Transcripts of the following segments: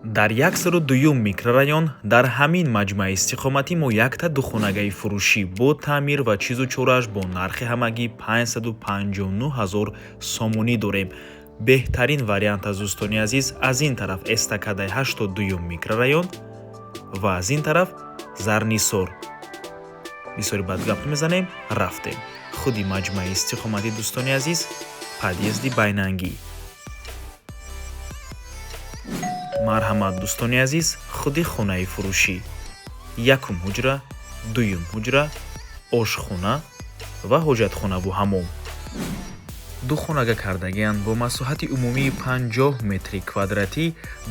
Дар 102-юм микрорайон, дар ҳамин маҷмӯаи истиқоматӣ мо якта духонагаи фурӯшӣ бо таъмир ва чизу чорааш бо нархи ҳамагӣ 559 ҳазор сомонӣ дорем. Беҳтарин вариант аз, дӯстони азиз. Аз ин тараф эстакадаи 82-юм микрорайон ва аз ин тараф Зарнисор. Бисёри бад гап мезанем, рафтем. Худи маҷмӯаи истиқоматӣ, дӯстони азиз, подъезди байнангӣ. Марҳамат, дӯстони азиз, худи хонаи фурӯшӣ: якум ҳуҷра, дуюм ҳуҷра, ошхона ва ҳоҷатхонаву ҳамом. Ду хонага кардагианд бо масоҳати умумии 50 метри квадратӣ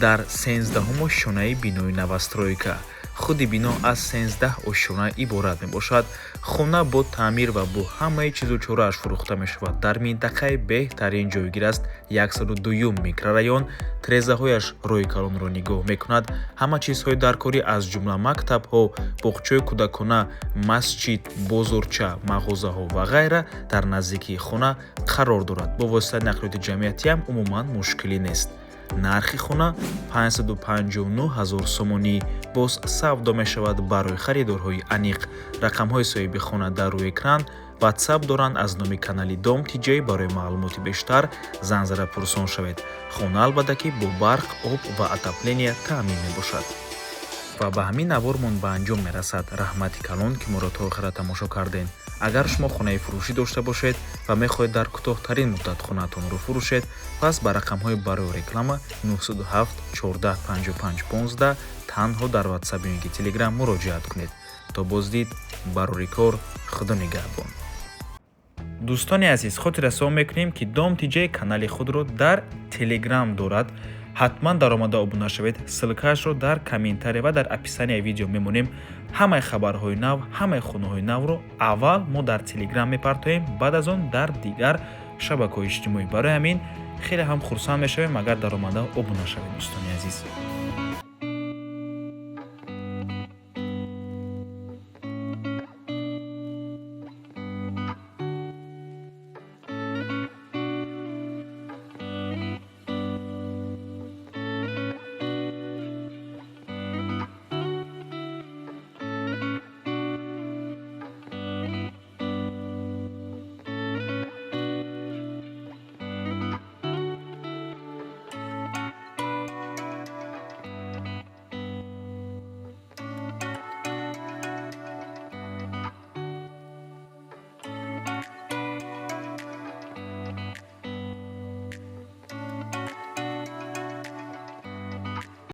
дар 13-ҳум ошёнаи бинои новостройка. Худи бино аз 13 ошёна иборат мебошад. Хона бо таъмир ва бо ҳамаи чизу чорааш фурӯхта мешавад. Дар минтақаи беҳтарин ҷойгир аст, 102-юм микрорайон. Трезаҳояш роҳи калонро нигоҳ мекунад. Ҳама чизҳои даркорӣ, аз ҷумла мактабҳо, боғчаи кӯдакона, масҷид, бозорча, мағозаҳо ва ғайра дар наздикии хона қарор дорад. Бо воситаи нақлиёти ҷамъиятиам умуман мушкилӣ нест. Нархи хона 559 ҳазор сомонӣ, боз савдо мешавад. Барои харидорҳои аниқ рақамҳои соҳиби хона дар рӯи экран, Ватсап доранд аз номи канали Дом Тиҷей. Барои маълумоти бештар занг зада пурсон шавед. Хона, албатта ки, бо барқ, об ва отопление таъмин мебошад. Ва ба ҳамин навормон ба анҷом мерасад. Раҳмати калон, ки моро то охира тамошо кардем. Агар шумо хонаи фурӯшӣ дошта бошед ва мехоҳед дар кӯтоҳтарин муддат хонаатонро фурӯшед, пас ба рақамҳои барои реклама 907 14 55 15 танҳо дар Ватсап ё ки Телеграм муроҷиат кунед. То боздид, барори кор, Худо нигаҳбон. Дӯстони азиз, хотиррасон мекунем, ки Дом Тиҷей канали худро дар Телеграм дорад. Ҳатман даромада обуна шавед. Ссылкаашро дар комментария ва дар описанияи видео мемонем. Ҳамаи хабарҳои нав, ҳамаи хонаҳои навро аввал мо дар Телеграм мепартоем, баъд аз он дар дигар шабакаҳои иҷтимоӣ. Барои ҳамин хеле ҳам хурсанд мешавем, агар даромада обуна шавед, дӯстони азиз.